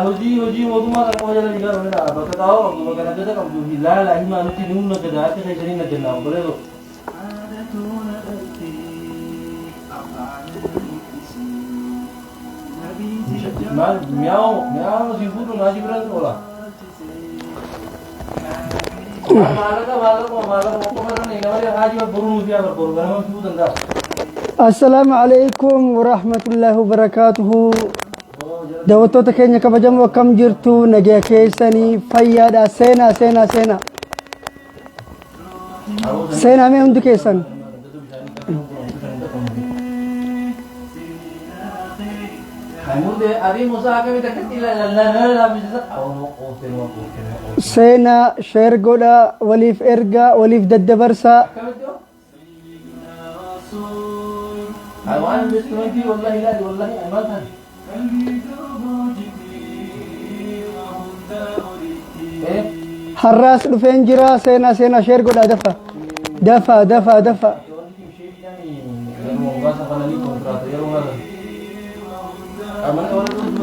Hojii hojii mootummaa kan qofa jala fiigaa dhufedha. Bakka xaa'oo qabdu, bakka naggata qabdu fi laala himaa nutti ni humna gada harka keessanii naggannaa obboleetoo. Maal mi'aawo mi'aawo si fuudhu naasii biraan oola. Maallaqa maallaqa maallaqa qofa irra ni malee haajii boruu nuuf yaa barbaadu ganama fiduu danda'a. Assalaamu alaikum warahmatullaahi wabarakaatuhu. Daawwattoota keenya kabajamoo akkam jirtu nagaya keessanii fayyaadha seenaa seenaa seenaa. Seenaa mee hundi keessan. Seenaa sheer godhaa waliif ergaa waliif daddabarsaa. Har'aas dhufeen jira seenaa seenaa sheer godhaa dafa dafa dafa dafa.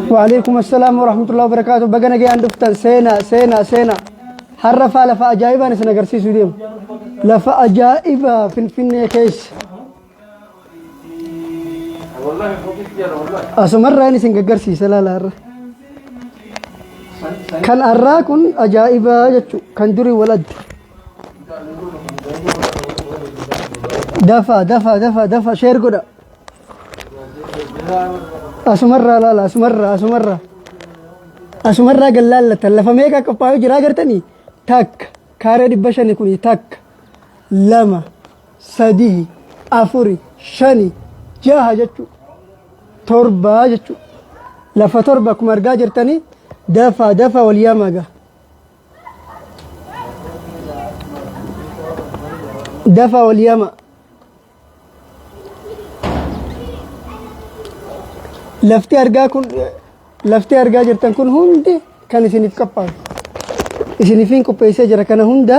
Waalaikum assalam warahmatullahi wabarakatuh. Baga nagayaan dhuftan seenaa seenaa seenaa. Har'a faa lafa ajaa'ibaan isin agarsiisuu deemu. Lafa ajaa'ibaa Finfinnee keessa. Asumarraan isin gaggarsiisa laala har'a. Kan har'aa kun ajaa'ibaa jechuudha. Kan durii wal adda. Dafa dafa dafa dafa sheer godha. Asumarraa laala asumarraa asumarraa. Asumarraa gad laallatan lafa meeqa qophaa'ee jira agartanii? Takka kaaree 500 kuni takka lama sadii afuri shani jaha jechuu torbaa jechuu lafa torba akkuma argaa jirtanii dafa dafa wal yaamaa gaa. Dafa wal yaamaa. Lafti argaa kun lafti argaa jirtan kun hundi kan isiniif qophaa'e. Isiniifin qopheessee jira kana hunda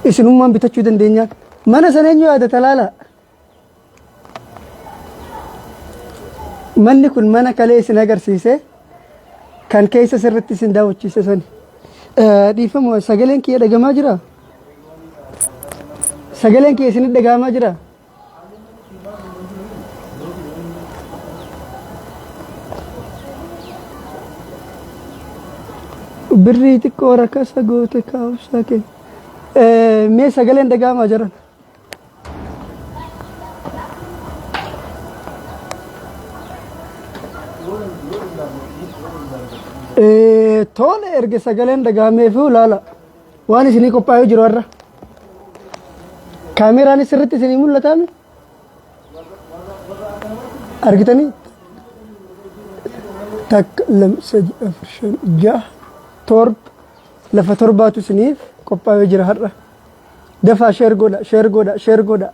isinummaan bitachuu dandeenya. Mana sana eenyu yaadata laala? Manni kun mana kalee isin agarsiise kan keessa sirriitti isin daawwachiise sani. Dhiifama sagaleen kiyya dhagamaa jira? Sagaleen kiyya isinitti dhagahamaa jira? Birrii xiqqoo rakasa goote kaa'umsaa keenya. Mee sagaleen dhagahamaa jiran? Tole erga sagaleen dhagahameefuu laala. Waan isinii qophaa'ee jiru har'a. Kaameraan sirriitti isinii mul'ataame? Argitanii? Takka, lama, sadi, afur, shan, ja'a, torba, lafa torbaatu isiniif qophaa'ee jira har'a. Dafaa sheer godha, sheer godha, sheer godha.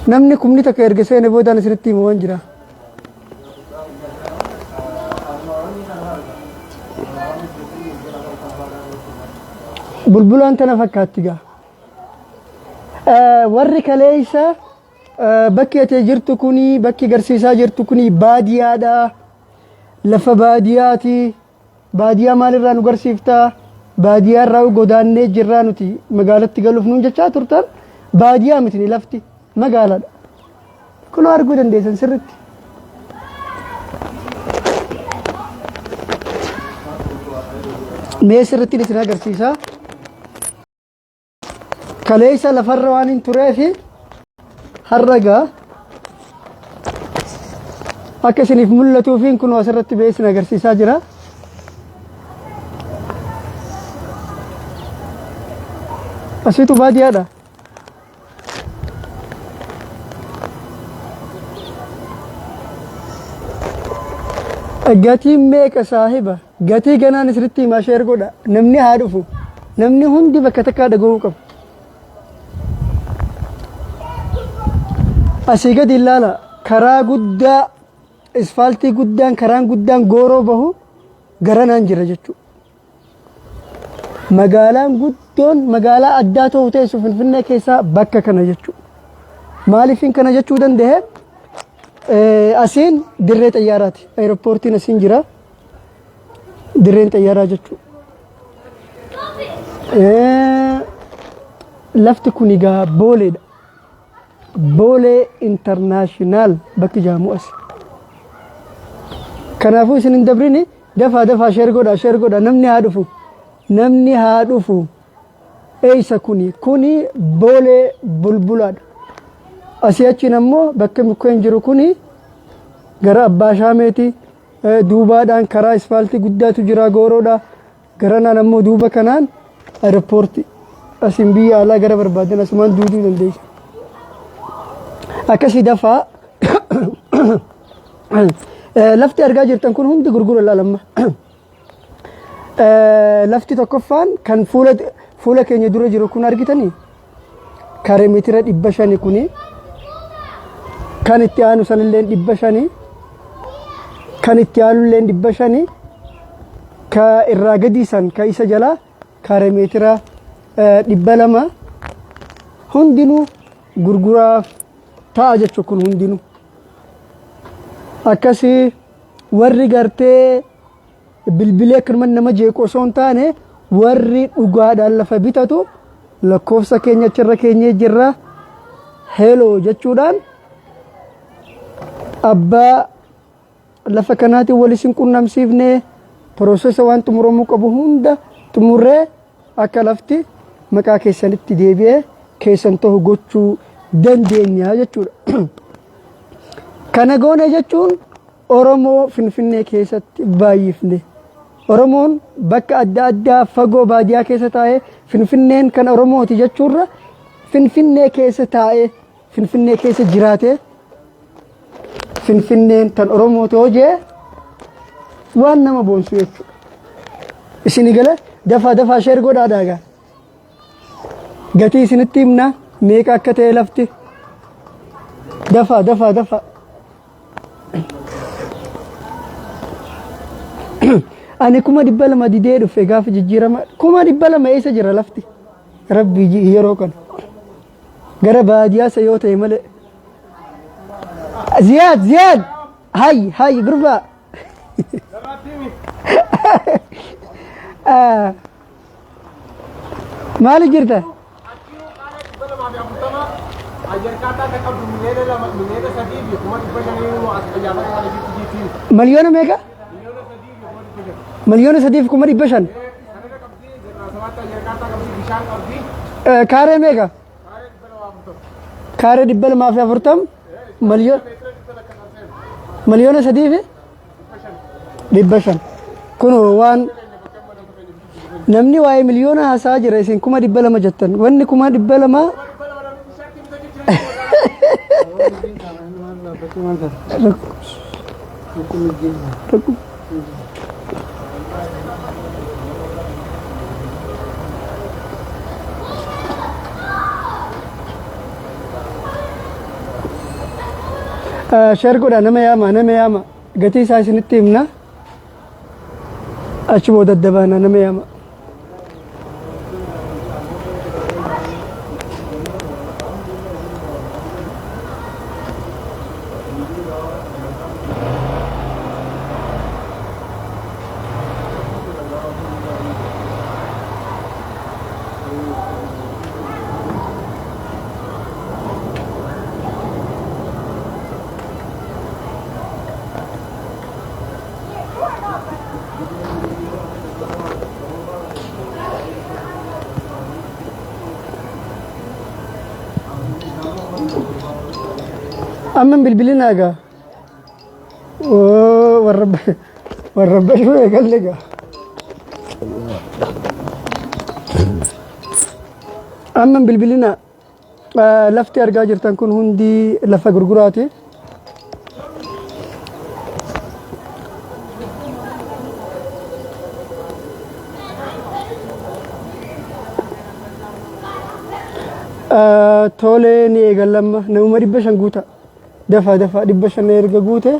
Namni kumni takka erga seene boodaan isinitti himu waan jira. Bulbulaan tana fakkaatti gaa. Warri kaleessa bakki ati jirtu kuni bakki garsiisaa jirtu kuni baadiyaadha. Lafa baadiyaati. Baadiyaa maalirraa nu garsiiftaa? Baadiyaa irraa godaannee jirraa nuti magaalatti galuuf nuun jechaa turtan baadiyaa miti ni lafti magaalaadha. Kunoo arguu dandeessan sirritti. Mee sirritti isin agarsiisa. Kaleessa lafarra waan hin tureefi har'a gaa akka isiniif mul'atuufiin kunoo asirratti ba'ee isin agarsiisaa jira. Asiitu baadiyyaadha. Gatiin meeqa saahiba? Gatii ganaan isinitti himaa sheer godha. Namni haa dhufu. Namni hundi bakka takkaa dhaga'uu qaba. Asii gadi ilaala. Karaa guddaa isfaaltii guddaan karaan guddaan gooroo bahu garanaan jira jechuudha. Magaalaan guddoon magaalaa addaa ta'uu teessu Finfinnee keessaa bakka kana jechuudha. Maaliifin kana jechuu danda'e? Asiin dirree xayyaaraati. Aeropoortiin asiin jira. Dirreen xayyaaraa jechuudha. Lafti kun egaa Booleedha. Boolee International bakki jaamu as. Kanaafuu isin hin dabrini, dafaa dafaa share godha, share godha, namni haa dhufu. Namni haa dhufu. Eessa kuni? Kuni Boolee Bulbulaadha. Asii achiin ammoo bakka mukkeen jiru kuni gara Abbaa Shaameeti. Duubaadhaan karaa ispaaltii guddaatu jira, gooroodha. Garanaan ammoo duuba kanaan aeropoortii. Asiin biyya alaa gara barbaadan asumaan duuduu dandeessa. Akkasii dafaa lafti argaa jirtan kun hundi gurgura laalamma. Lafti tokkoffaan kan fuula keenya dura jiru kun argitanii kaaree meetira 500 kuni, kan itti aanu sanillee 500, kan itti aanullee 500, ka irraa gadii san ka isa jalaa kaaree meetira 200 hundinuu gurguraaf ta'a jechuun kun hundinuu. Akkasii warri gartee bilbilee akkanuma nama jeequ osoo hin taane, warri dhugaadhaan lafa bitatu lakkoofsa keenya achirra keenyee jirra, hello jechuudhaan abbaa lafa kanaatiin wal isin qunnamsiifne, process waan xumuramuu qabu hunda xumurree akka lafti maqaa keessanitti deebi'ee keessan ta'u gochuu dandeenya jechuudha. Kana goone jechuun Oromoo Finfinnee keessatti baay'ifne. Oromoon bakka adda addaa fagoo baadiyyaa keessa taa'ee Finfinneen kan Oromooti jechuurra, Finfinnee keessa taa'ee, Finfinnee keessa jiraatee Finfinneen tan Oromooti hoo jee waan nama boonsu jechuudha. Isinii gala, dafaa dafaa share godhaa daagaa. Gatii isinitti himna, meeqa akka ta'e lafti. Dafaa dafaa dafaa. Ani 200,000 didee dhufe gaafa jijjiirama. 200,000 eessa jira lafti? Rabbii yeroo kana. Gara baadiyyaa isa yoo ta'e malee. Ziyaad, Ziyaad, hay hay gurbaa. Maali jirta? Miliyoona meeqa? 3,500,000. Kaaree meeqa? Kaaree 240, 3,500,000. Kun waan namni waa'ee miliyoona haasaa jira, isin 200,000 jettan. Wanni 200,000 share godha, nama yaama, nama yaama, gatii isaa isinitti himna, achi booda adda baana, nama yaama. Amma bilbilin egaa warra warra bashuu eegalle egaa. Amma bilbilina, lafti argaa jirtan kun hundi lafa gurguraati. Tolee, ni eegallamma, namuma 500 guuta. Dafa dafa, 500 erga guute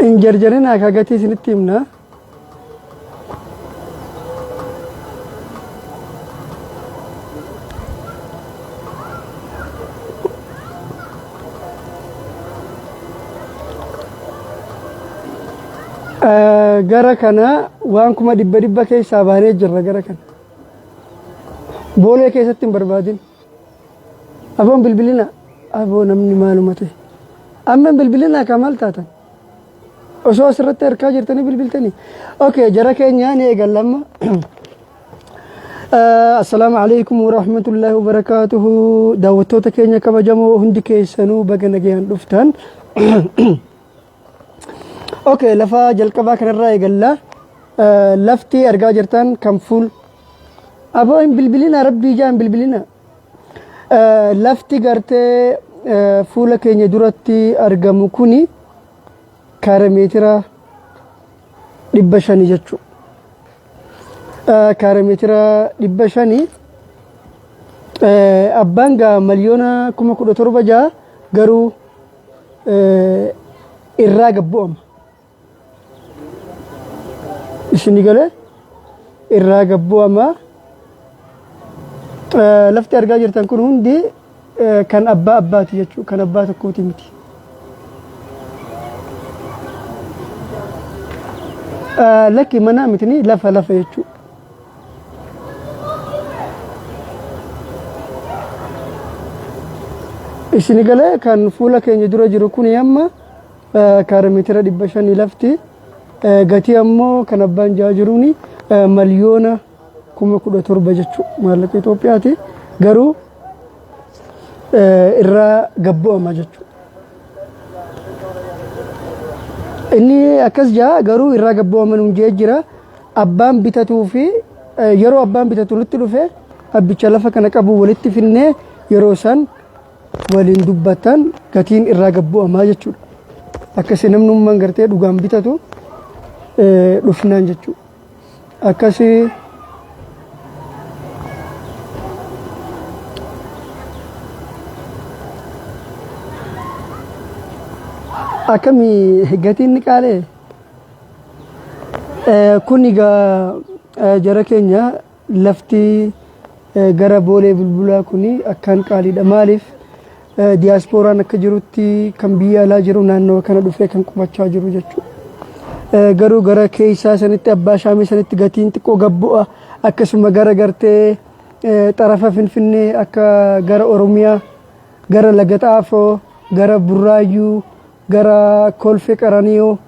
Hin jarjarinaa ka gatii isinitti himna. Gara kana waan 100,000 keessaa baanee jirra gara kana. Boolee keessatti hin barbaadin. Aboon bilbilina. Aboo namni maaluma ta'e. Amma hin bilbilinaa kaa maal taatan? Osoo asirratti harkaa jirtanii bilbiltanii. Okay, jara keenya ni eegalla amma. Assalaamu alaikum warahmatullahi wabarakaatuhu. Daawwattoota keenya kabajamoo hundi keessanuu baga nagayaan dhuftan. Okay, lafa jalqabaa kanarraa eegalla. Lafti argaa jirtan kan fuul. Aboo hin bilbilina rabbii ijaa hin bilbilina. Lafti gartee fuula keenya duratti argamu kuni kaare meetira 500 jechuudha. Kaare meetira 500 abbaan gaa 17,000 ja'a garuu irraa gad bu'ama. Isin galee irraa gad bu'ama. Lafti argaa jirtan kun hundi kan abbaa abbaati jechuudha. Kan abbaa tokkooti miti. Lakki manaa mitini lafa lafa jechuudha. Isin galee kan fuula keenya dura jiru kun amma kaare meetira 500 lafti. Gatii ammoo kan abbaan jaa jiruun 17,000 jechuudha maallaqa Itoophiyaati. Garuu irraa gabbu'ama jechuudha. Inni akkas jaa garuu irraa gabbu'ama nuun jee jira. Abbaan bitatuu fi yeroo abbaan bitatu nutti dhufe abbicha lafa kana qabu walitti finnee yeroo san waliin dubbatan gatiin irraa gabbu'amaa jechuudha. Akkasi namnummaan gartee dhugaan bitatu dhufnaan jechuudha. Akkasi akkami gatiin ni qaalee? Kun egaa jara keenya lafti gara Boolee Bulbulaa kun akkaan qaaliidha. Maaliif diyaaspooraan akka jirutti kan biyya alaa jiru naannoo kana dhufee kan qubachaa jiru jechuudha. Garuu gara keessaa sanitti abbaa shaamii sanitti gatiin xiqqoo gabbu'a. Akkasuma gara gartee xarafa Finfinnee akka gara Oromiyaa gara Laga Xaafoo gara Burraayyuu gara Kolfee Qaraniyoo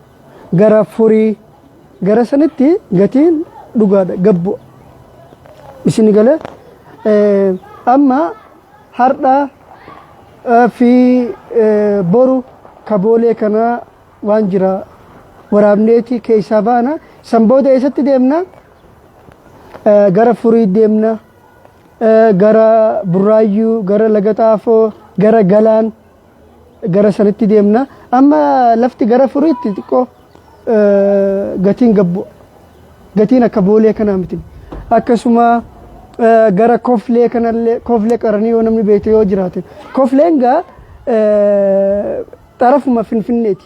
gara Furii gara sanitti gatiin dhugaadha gabbu'a. Isin galee amma har'a fi boru kaboolee kana waan jira waraabneeti keessaa baana. San booda eessatti deemna? Gara Furii deemna, gara Burraayyuu, gara Laga Xaafoo, gara Galaan gara sanitti deemna. Amma lafti gara Furiitti xiqqoo gatiin gabbu'a. Gatiin akka Boolee kanaa miti. Akkasuma gara Koflee kanallee Koflee Qaranii yoo namni beekte yoo jiraate. Kofleen gaa xarafuma Finfinneeti.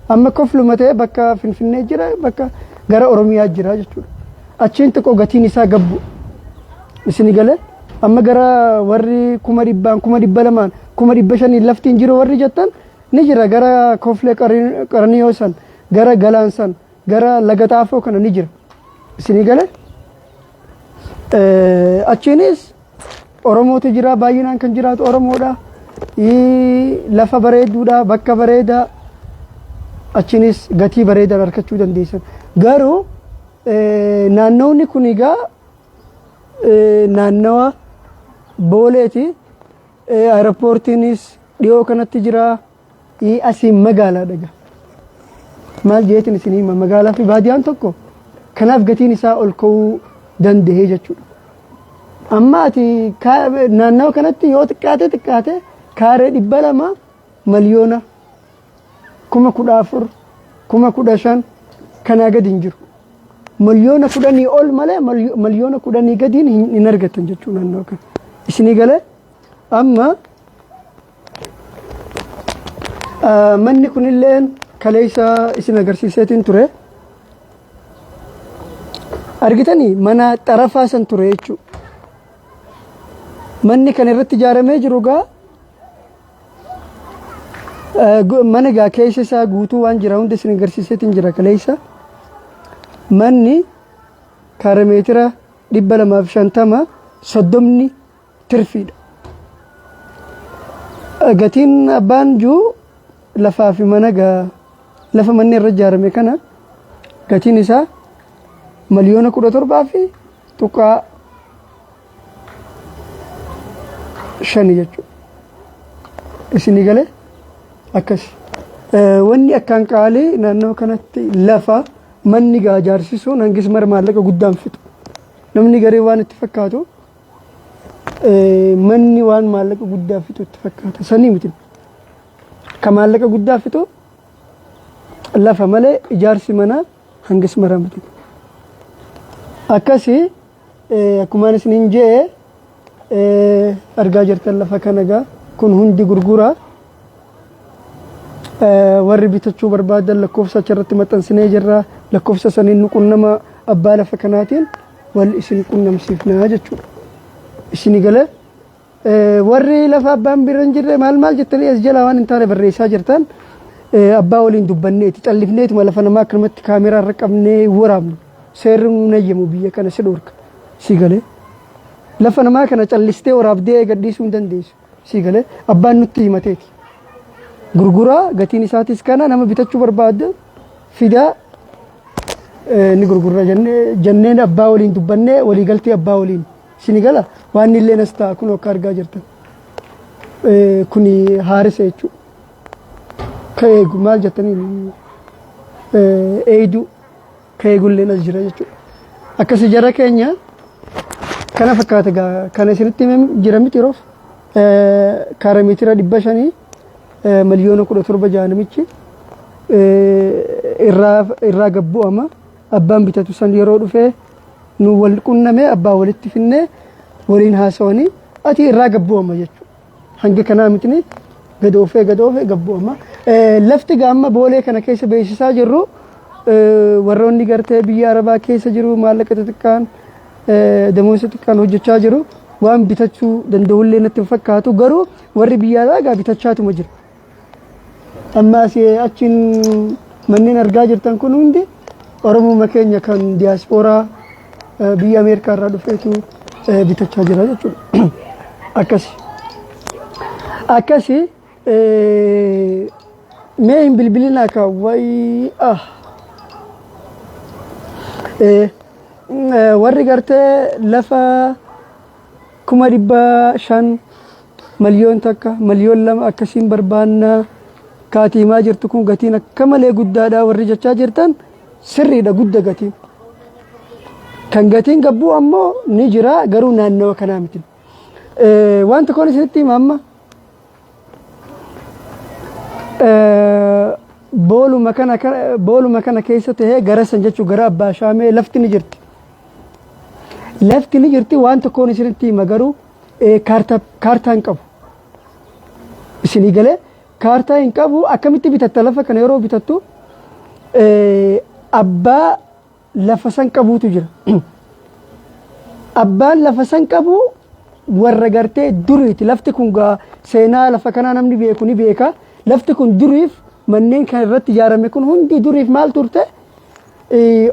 Amma Kofluma ta'e bakka Finfinnee jira bakka gara Oromiyaa jira jechuudha. Achiin xiqqoo gatiin isaa gabbu. Isin galee amma gara warri 100,000 200,000 500,000 lafti hin jiru warri jettan ni jira gara Koflee Qaraniyoo san gara Galaan san gara Laga Xaafoo kana ni jira. Isin galee achiinis Oromootu jira baay'inaan kan jiraatu Oromoodha. Lafa bareedduudha bakka bareedaa achiinis gatii bareedaan argachuu dandeessan. Garuu naannawni kun egaa naannawa Booleeti. Aeropoortiinis dhiyoo kanatti jira. Asiin magaalaadha egaa. Maal jeetiin isin hima magaalaa fi baadiyaan tokko kanaaf gatiin isaa ol ka'uu danda'ee jechuudha. Amma ati naannawa kanatti yoo xiqqaate xiqqaate kaaree 200 14,000 15,000 kanaa gadi hin jiru. 10,000,000 ol malee 10,000,000 gadiin hin argatan jechuudha naannawa kana. Isinii galee amma manni kunilleen Kaleessa isin agarsiiseetiin ture. Argitanii mana xarafaa san ture jechuudha. Manni kan irratti ijaaramee jiru gaa mana gaa keessa isaa guutuu waan jira hunda isin agarsiiseetiin jira kaleessa. Manni kaarameetira 250 30 tirfiidha. Gatiin abbaan jiru lafaa fi mana gaa lafa manni irra ijaarame kana gatiin isaa 17.5 miliyoona jechuudha. Isinii galee akkas. Wanni akkaan qaalii naannoo kanatti lafa manni gaa ijaarsisuun hangis mara maallaqa guddaan fixu. Namni garee waan itti fakkaatu manni waan maallaqa guddaa fixu itti fakkaata. Sanii miti. Ka maallaqa guddaa fixu lafa malee ijaarsi manaa hangas mara miti. Akkasi akkumaan isiniin jee argaa jirtan lafa kana gaa kun hundi gurguraa. Warri bitachuu barbaadan lakkoofsa achirratti maxxansinee jirra. Lakkoofsa saniin nu qunnama abbaa lafa kanaatiin wal isin qunnamsiifnaa jechuudha. Isini galee warri lafa abbaan bira hin jirre maal maal jettanii as jalaa waan hin taane barreessaa jirtan abbaa waliin dubbanneeti callifneetuma lafa namaa akkanumatti kaameraa irra qabnee waraabnu seerri nu nayyamu biyya kana si dhorka si galee lafa namaa kana callistee waraabdee gadhiisuu hin dandeessu si galee abbaan nutti himateeti. Gurguraa gatiin isaatis kana nama bitachuu barbaadde fidaa ni gurgurra jenneen abbaa waliin dubbannee waliigaltee abbaa waliin sini gala waan illee nas ta'a kun akka argaa jirtan. Kuni haarisa jechuudha. Ka eegu maal jettanii eegduu ka eegullee as jira jechuudha. Akkasi jara keenya kana fakkaata gaa kana isinitti himee jira miti yeroof kaara meetira 500 17 miliyoona ja'a namichi irraa gabbu'ama abbaan bitatu san yeroo dhufee nu wal qunname abbaa walitti finnee waliin haasawanii ati irraa gabbu'ama jechuudha. Hanga kanaa mitini gadoofee gadoofee gabbu'ama. Lafti gaamma boolee kana keessa beeksisaa jirru warroonni gartee biyya arabaa keessa jiru maallaqa xixiqqaan damoota xixiqqaan hojjechaa jiru waan bitachuu danda'ullee natti hin fakkaatu garuu warri biyya alaa gaa bitachaatuma jira. Amma asii achiin manneen argaa jirtan kun hundi Oromuma keenya kan diyaaspooraa biyya Ameerikaa irraa dhufeetu bitachaa jira jechuudha. Akkasi. Akkasi mee hin bilbilinaa ka wayii ah. Warri gartee lafa 500,000 1,000,000 2 miliyoona akkasiin barbaannaa kaatiimaa jirtu kun gatiin akka malee guddaadha warri jechaa jirtan sirriidha gudda gatiin. Kan gatiin gabbuu ammoo ni jira garuu naannawa kanaa miti. Waan tokkoon isinitti hima amma. Booluma kana keessa tahee gara san jechuun gara abbaa shaamee lafti ni jirti. Lafti ni jirti waan tokkoon isinitti hima garuu kaartaa hin qabu. Isinii galee kaartaa hin qabu akkamitti bitatta lafa kana yeroo bitattu abbaa lafa san qabuutu jira. Abbaan lafa san qabu warra gartee duriiti lafti kun gaa seenaa lafa kanaa namni beeku ni beeka. Lafti kun duriif manneen kan irratti ijaarame kun hundi duriif maal turte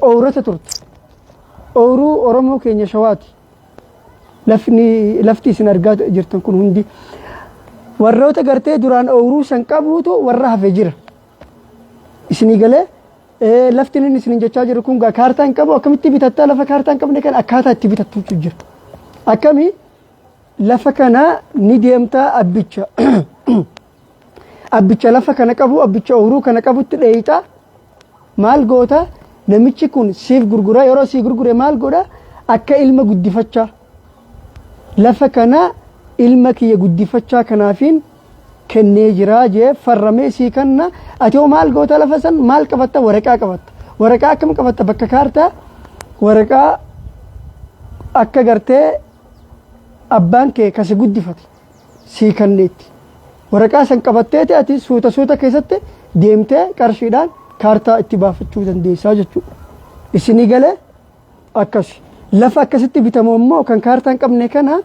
oorata turte. Ooruu Oromoo keenya Shawaati. Lafni lafti isin argaa jirtan kun hundi warroota gartee duraan ooruu san qabuutu warra hafe jira. Isinii galee lafti inni isin jechaa jiru kun gaa kaartaa hin qabu akkamitti bitattaa lafa kaartaa hin qabne kan akkaataa itti bitattuutu jira. Akkami lafa kana ni deemtaa abbicha abbicha lafa kana qabu abbicha ooruu kana qabutti dheeyxaa maal goota namichi kun siif gurgura yeroo sii gurgure maal godha akka ilma guddifachaa lafa kana ilma kiyya guddifachaa kanaafiin kennee jiraa jee farramee sii kanna ati hoo maal goota lafa san maal qabatta waraqaa qabatta waraqaa akkam qabatta bakka kaartaa waraqaa akka gartee abbaan kee kasi guddifate sii kanneetti waraqaa san qabatteeti ati suuta suuta keessatti deemtee qarshiidhaan kaartaa itti baafachuu dandeessaa jechuudha. Isinii galee akkasi. Lafa akkasitti bitamu ammoo kan kaartaa hin qabne kana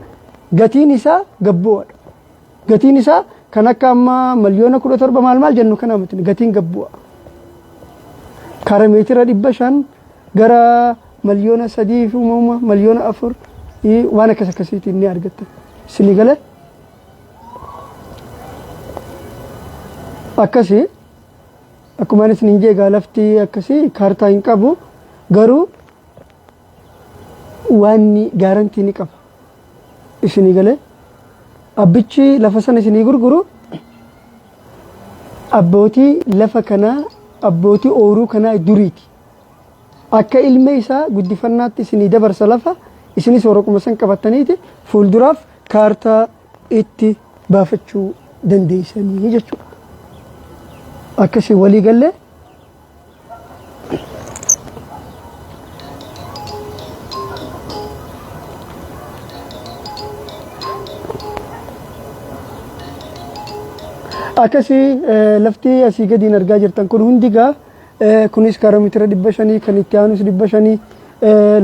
gatiin isaa gabbu'aadha. Gatiin isaa kan akka amma 17,000,000 maal maal jennu kana miti gatiin gabbu'a. Karaa meetira 500 gara 3,000,000 fi uumama 4,000,000 waan akkas akkasiitiin ni argatta. Isinii galee akkasii akkuma ani isiniin jeegaa lafti akkasii kaartaa hin qabu garuu waan gaarantii ni qaba. Isinii galee abbichi lafa sana isinii gurguru abbootii lafa kanaa abbootii ooyiruu kanaa duriiti. Akka ilma isaa guddifannaatti isinii dabarsa lafa isinis waraquma san qabattaniiti fuulduraaf kaartaa itti baafachuu dandeessanii jechuudha. Akkasii walii gallee Akkasii lafti asii gadiin argaa jirtan kun hundi gaa kunis karaa meetira 500 kan itti aanus 500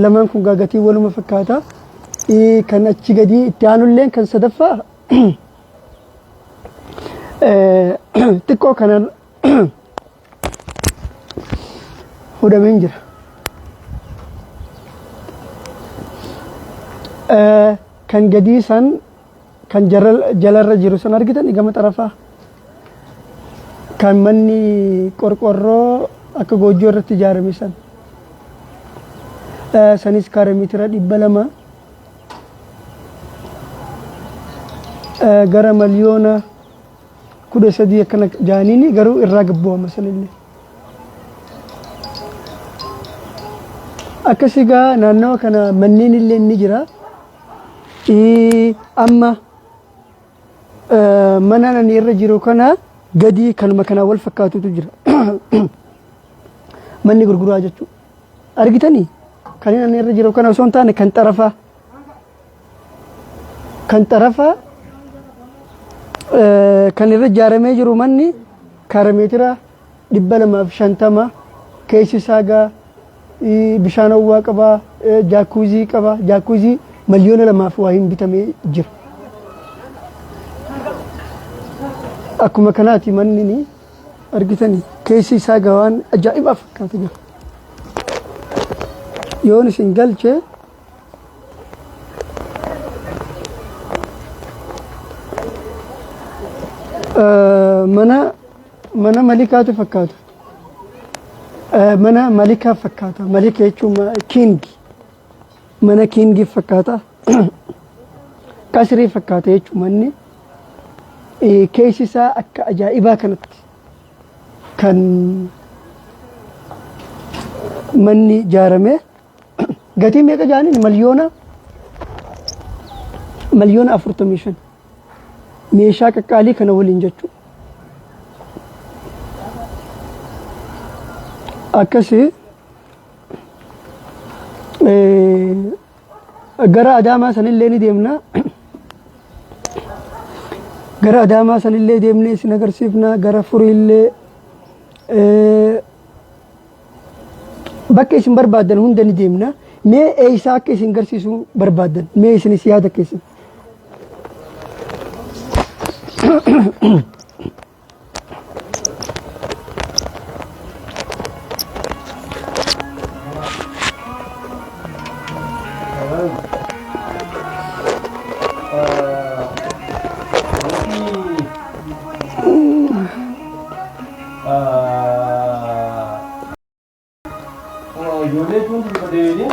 lamaan kun gaa gatii waluma fakkaata. Kan achi gadii itti aanulleen kan sadaffaa xiqqoo kanan hudhameen jira. Kan gadii san kan jalarra jiru san argitan gama xarafaa kan manni qorqorroo akka goojjoo irratti ijaarame san sanis kaara meetira 200 gara 13,000,000 akkana jaaniini garuu irraa gabbu'ama sanillee. Akkasii gaa naannawa kana manneen illee ni jira. Amma mana ani irra jiru kana gadii kanuma kanaan wal fakkaatutu jira. Manni gurguraa jechuudha. Argitanii? Kan inni irra jiru kana osoo hin taane kan xarafaa. Kan xarafaa kan irra ijaaramee jiru manni kaara meetira 250 keessi isaa gaa bishaan hawwaa qaba, jaakuuzii qaba, jaakuuzii 2,000,000 waa hin bitamee jira. Akkuma kanaati manni ni argitanii keessi isaa gaa waan ajaa'ibaa fakkaata jira. Yoon isin galche mana mana malikaatu fakkaata. Mana malikaa fakkaata. Malika jechuun kiingi. Mana kiingii fakkaata. Qasrii fakkaata jechuun manni keessi isaa akka ajaa'ibaa kanatti kan manni ijaarame gatii meeqa jaaniin 45,000,000 meeshaa qaqqaalii kana waliin jechuudha. Akkasii gara Adaamaa sanillee ni deemna. Gara Adaamaa sanillee deemnee isin agarsiifna. Gara Furiillee bakka isin barbaaddan hunda ni deemna. Mee eessaa akka isin garsiisuu barbaaddan? Mee isinis yaada keessan. Ijoollee tun deebiin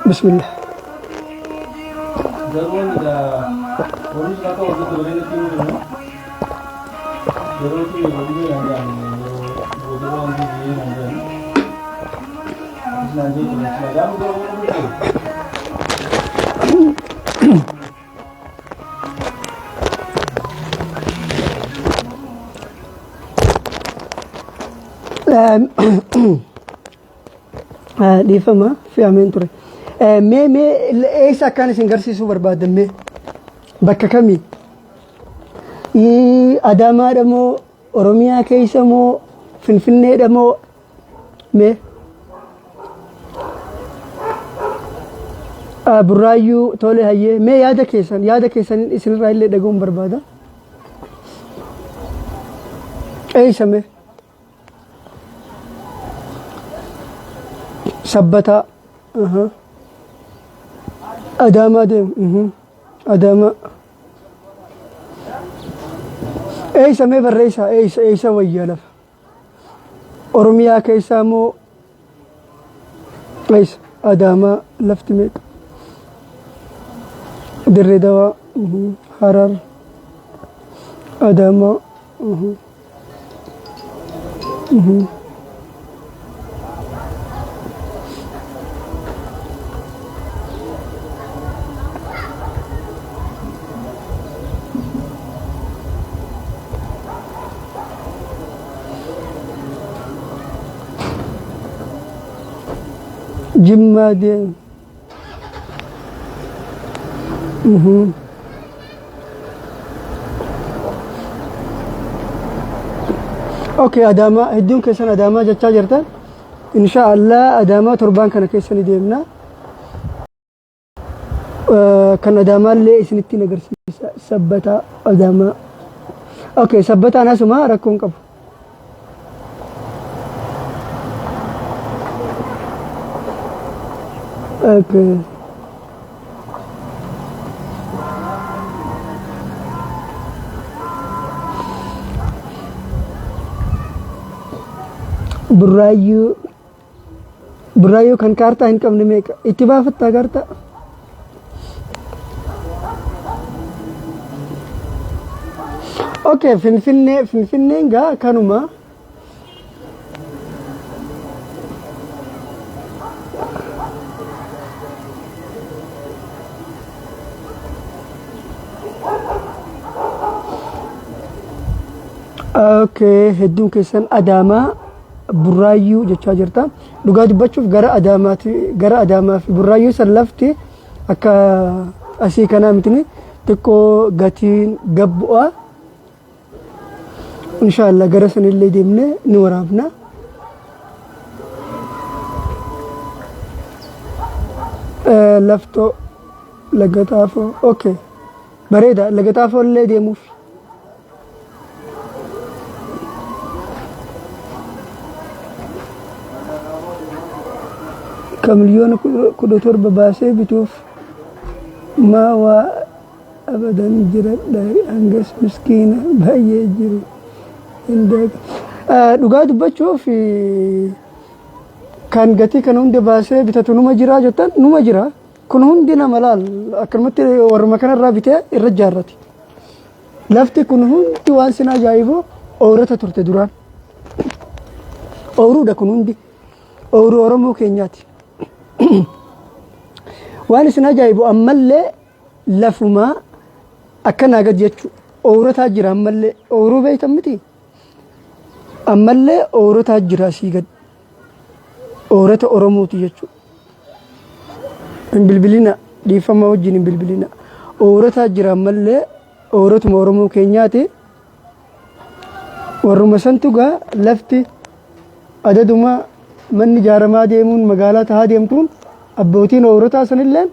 Bismillah. Garuu warri sun akka waggaa dabalee natti himuu danda'u. Yeroo itti waggaa danda'an booda waan biyya danda'an. Islaan jechuudha. Gaafa garuu waan Dhiifama fe'ameen ture. Mee mee eessa akkaan isin garsiisuu barbaaddan mee bakka kamii? Adaamaadha moo Oromiyaa keessa moo Finfinneedha moo mee? Burraayyuu tole hayyee mee yaada keessan yaada keessan isinirraa illee dhaga'uun barbaada. Eessa mee? Sabbataa. Aha. Adaamaa deemu. Mhm. Adaamaa. Eessa mee barreessaa eessa eessa wayyaa lafa? Oromiyaa keessaa moo eessa? Adaamaa lafti meeqa? Dirree Dawaa, mhm. Harar, Adaamaa. Mhm. Mhm. Jimmaa deemu. Mhm. Okay, Adaamaa hedduun keessan Adaamaa jechaa jirtan. Insha Allah Adaamaa torbaan kana keessa ni deemna. Kan Adaamaa illee isinitti agarsiisa. Sabbataa Adaamaa. Okay, sabbataan asuma rakkoon qabu. Okay. Burraayyuu Burraayyuu kan kaartaa hin qabne meeqa? Itti baafattaa kaartaa? Okay, Finfinnee Finfinneen gaa kanuma. Okay, hedduun keessan Adaamaa Burraayyuu jechaa jirta. Dhugaa dubbachuuf gara Adaamaati gara Adaamaa fi Burraayyuu san lafti akka asii kanaa mitini xiqqoo gatiin gad bu'a. Inshaallah gara sanillee deemnee ni waraabna. Laftoo laga xaafoo okay bareeda laga xaafoo illee deemuuf. Ka miliyoona 17 baasee bituuf maa waa abadan jiradha hangas miskiina baay'ee jiru hin beeku. Dhugaa dubbachuuf kan gatii kana hunda baasee bitatu numa jira jettan numa jira. Kun hundi nama laal akkanumatti warruma kanarraa bitee irra ijaarrate. Lafti kun hundi waan sin ajaa'ibu oorata turte duraan. Ooruudha kun hundi. Ooruu Oromoo keenyaati. Waan isin ajaa'ibu ammallee lafumaa akkanaa gad jechuu oorataa jira ammallee ooruu beektan miti. Ammallee oorataa jira asii gad. Oorata Oromooti jechuudha. Hin bilbilina dhiifama wajjin hin bilbilina. Oorataa jira ammallee ooratuma Oromoo keenyaati. Warruma santu gaa lafti adaduma manni ijaaramaa deemuun magaalaa tahaa deemtuun abbootiin oorataa sanillee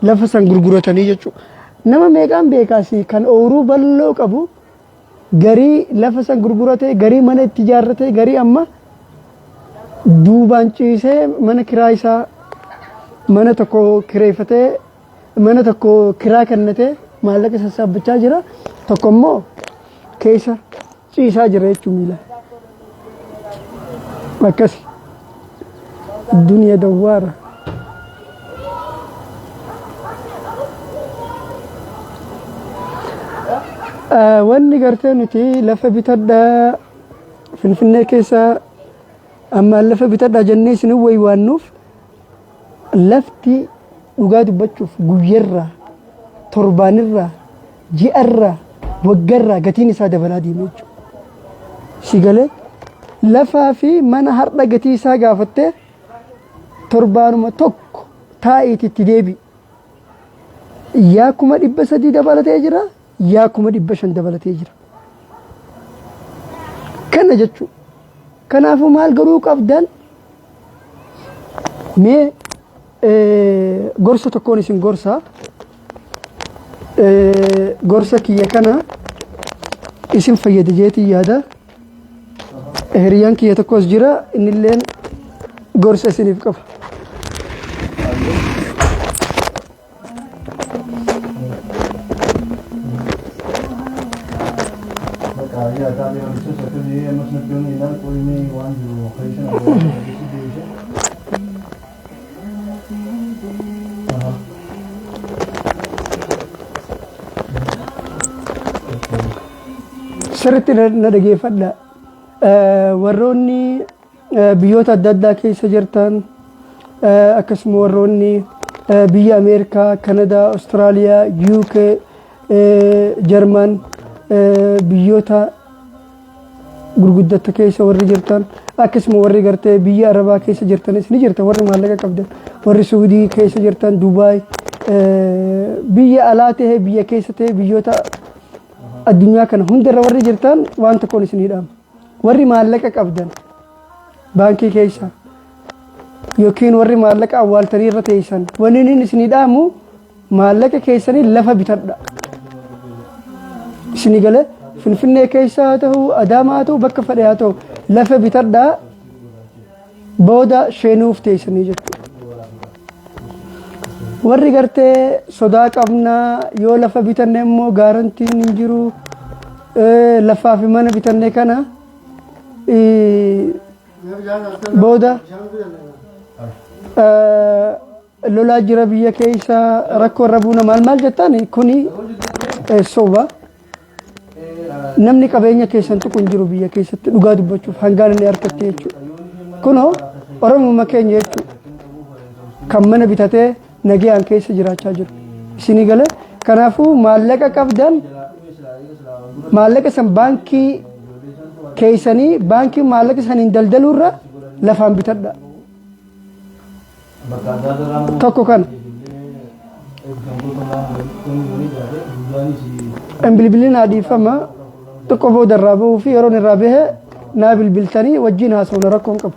lafa san gurguratanii jechuudha. Nama meeqaan beekaasi kan ooruu bal'oo qabu garii lafa san gurguratee garii mana itti ijaarratee garii amma duubaan ciisee mana kiraa isaa mana tokko kireeffatee mana tokko kiraa kennatee maallaqa sassaabbachaa jira tokko immoo keessa ciisaa jira jechuun miila akkasi duniya dawwaara. Wanni gartee nuti lafa bitadhaa Finfinnee keessa ammaan lafa bitadhaa jennee isin waywaannuuf lafti dhugaa dubbachuuf guyyarraa torbaanirraa ji'arraa waggarraa gatiin isaa dabalaa deema jechuudha. Si galee lafaa fi mana har'a gatii isaa gaafattee torbaanuma tokko taa'iiti itti deebi'i. Yaa 300,000 dabalatee jira, yaa 500,000 dabalatee jira. Kana jechuudha. Kanaafuu maal godhuu qabdan mee gorsa tokkoon isin gorsa. Gorsa kiyya kana isin fayyada jeetiin yaada. Hiriyaan kiyya tokkos jira innilleen gorsa isiniif qaba. Sirriitti na dhageeffadha. Warroonni biyyoota adda addaa keessa jirtan akkasuma warroonni biyya Ameerikaa, Kanadaa, Awustiraaliyaa, UK, Jarman biyyoota gurguddatta keessa warri jirtan akkasuma warri gartee biyya Arabaa keessa jirtanis ni jirta warri maallaqa qabdan warri Suudii keessa jirtan Dubaay biyya alaa ta'ee biyya keessa ta'ee biyyoota addunyaa kana hundarra warri jirtan waan tokkoon isin hidhama. Warri maallaqa qabdan baankii keessa yookiin warri maallaqa awwaaltanii irra teessan wanni inni isin hidhaamu maallaqa keessanii lafa bitadha. Isinii galee Finfinnee keessa haa ta'u Adaamaa haa ta'u bakka fedhe haa ta'u lafa bitadhaa booda sheenuuf teessanii jechuudha. Warri gartee sodaa qabnaa yoo lafa bitanne immoo gaarantiin hin jiru lafaa fi mana bitanne kana booda lolaa jira biyya keessa rakkoo irra buuna maal maal jettaan kuni soba. Namni qabeenya keessan tuqu hin jiru biyya keessatti dhugaa dubbachuuf hangaan inni harkatti jechuudha. Kunoo Oromuma keenya jechuudha. Kan mana bitatee nagayaan keessa jiraachaa jiru. Isinii galee kanaafuu maallaqa qabdan maallaqa san baankii keessanii baankii maallaqa saniin daldaluurra lafaan bitadha. Tokko kana. Hin bilbilin haa dhiifama. Xiqqoo booda irraa bahuu fi yeroon irraa bahe naa bilbiltanii wajjin haasawna rakkoon qabu.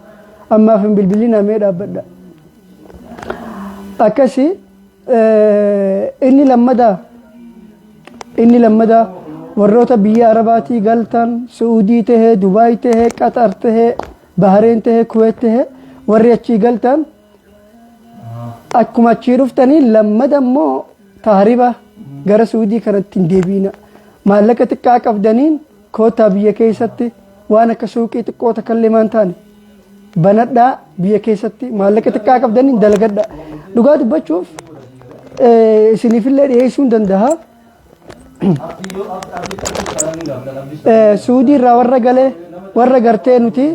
Ammaaf hin bilbilin mee dhaabbadha. Akkasi inni lammadaa inni lammadaa warroota biyya Arabaatii galtan Su'uudii tahee Dubaay tahee Qaxar tahee Bahareen tahee Kuweet tahee warri achii galtan akkuma achii dhuftanii lammada immoo taariba gara Suudii kanatti hin deebiina. Maallaqa xiqqaa qabdaniin koottaa biyya keessatti waan akka suuqii xiqqoo takka illee maan taane banadhaa biyya keessatti maallaqa xiqqaa qabdaniin dalagadhaa. Dhugaa dubbachuuf isiniifillee dhiyeessuu hin danda'a. Suudii irraa warra galee warra gartee nuti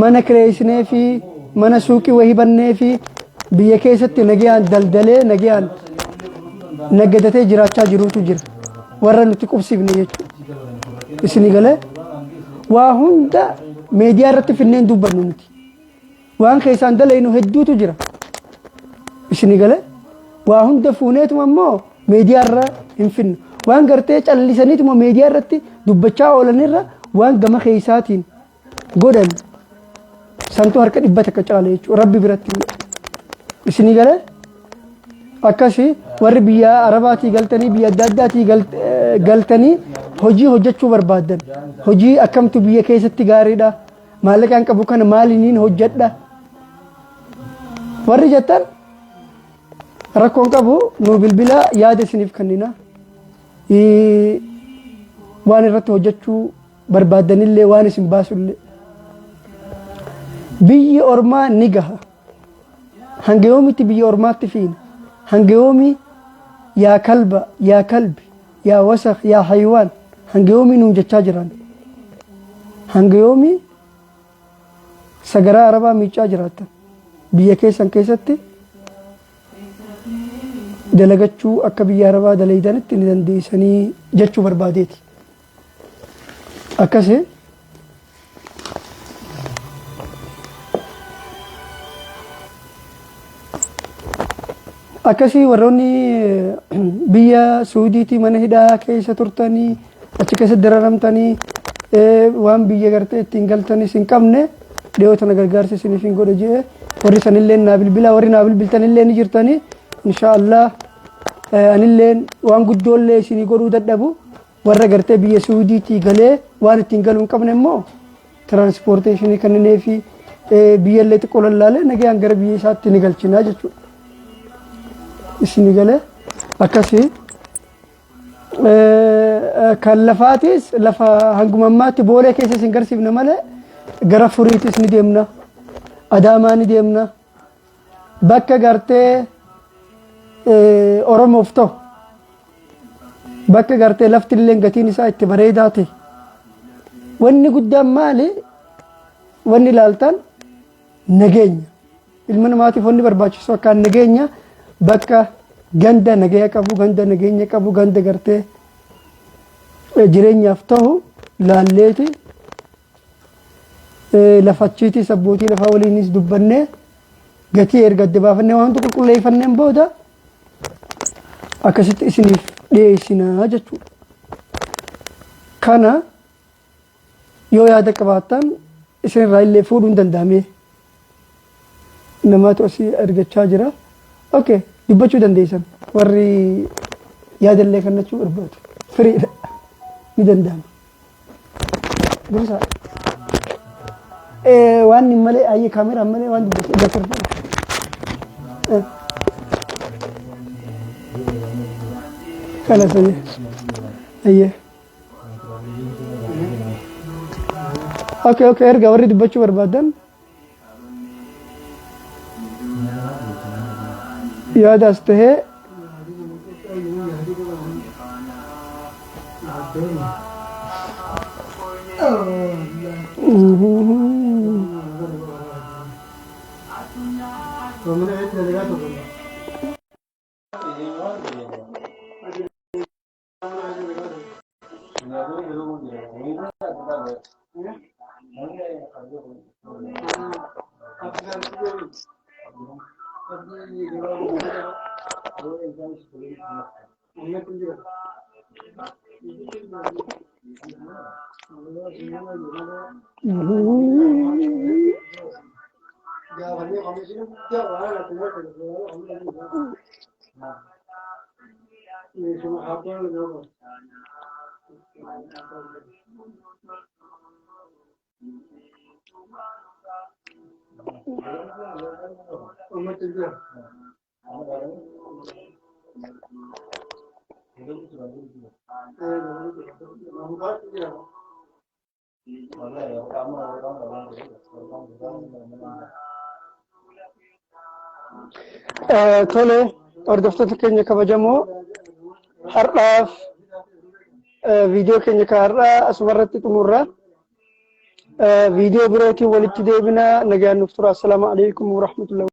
mana kireessinee fi mana suuqii wahii bannee fi biyya keessatti nagayaan daldalee nagayaan naggadatee jiraachaa jirutu jira. Warra nuti qubsiifne jechuudha. Isinii galee waa hunda meediyaa irratti finneen dubbannu nuti. Waan keessaan dalaynu hedduutu jira. Isinii galee waa hunda fuuneetuma immoo meediyaa irra hin finnu. Waan gartee callisaniituma meediyaa irratti dubbachaa oolanirra waan gama keessaatiin godhan santuu harka 100 caala jechuudha. Rabbi biratti illee. Isinii galee akkasi warri biyya Arabaatii galtanii biyya adda addaatii galtanii hojii hojjechuu barbaaddan hojii akkamtu biyya keessatti gaariidha. Maallaqaan qabu kana maaliiniin hojjedha? Warri jettan rakkoon qabu nu bilbila yaada isiniif kennina. Waan irratti hojjechuu barbaaddanillee waan isin baasullee. Biyyi ormaa ni gaha. Hanga yoomitti biyya ormaatti fiina? Hanga yoomii yaa kalba, yaa kalbi, yaa wasakh, yaa haywaan hanga yoomii nuun jechaa jiran? Hanga yoomii sagaraa arabaa miiccaa jiraattan? Biyya keessan keessatti dalagachuu akka biyya arabaa dalaydanitti ni dandeessanii jechuu barbaadeeti. Akkasi Akkasii warroonni biyya Suudiitii mana hidhaa keessa turtanii achi keessa dararamtanii waan biyya gartee ittiin galtanis hin qabne dhiyoo tana gargaarsa isiniif hin godhe jee warri sanillee naa bilbilaa warri naa bilbiltanillee ni jirtanii insha Allah anilleen waan guddoollee isinii godhuu dadhabu warra gartee biyya Suudiitii galee waan ittiin galuu hin qabne immoo transportation kanneenii fi biyyallee xiqqoo lallaalee nagayaan gara biyya isaatti ni galchinaa jechuudha. Isinii galee akkasii kan lafaatis lafa hanguma ammaatti boolee keessa isin garsiifna malee gara furiitis ni deemna. Adaamaa ni deemna. Bakka gartee Oromoof ta'u bakka gartee lafti illee gatiin isaa itti bareedaa ta'e. Wanni guddaan maali? Wanni ilaaltan nageenya. Ilma namaatiif wanni barbaachisu akkaan nageenya bakka ganda nagaya qabu, ganda nageenya qabu, ganda gartee jireenyaaf ta'u laalleeti lafachiitis abbootii lafaa waliinis dubbannee gatii erga adda baafannee waan qulqulleeffanneen booda akkasitti isiniif dhiyeessinaa jechuudha. Kana yoo yaada qabaattan isinirraa illee fuudhuun danda'amee namaatu asii argachaa jira. Okay, dubbachuu dandeessan warri yaadallee kennachuu barbaadu firiidha ni danda'ama. Dursa waan hin malee ayyee kaameraan malee waan dubbatu dubbatu. Kalas ayyee. Ayyee. Okay, okay, erga warri dubbachuu barbaadan yaadaas tahee Tole, hordoftoota keenya kabajamoo, har'aaf viidiyoo keenya kan har'aa asuma irratti xumurra. Viidiyoo birootiin walitti deebina, nagaan nuuf tura. Assalaamu alaikum warahmatullahi.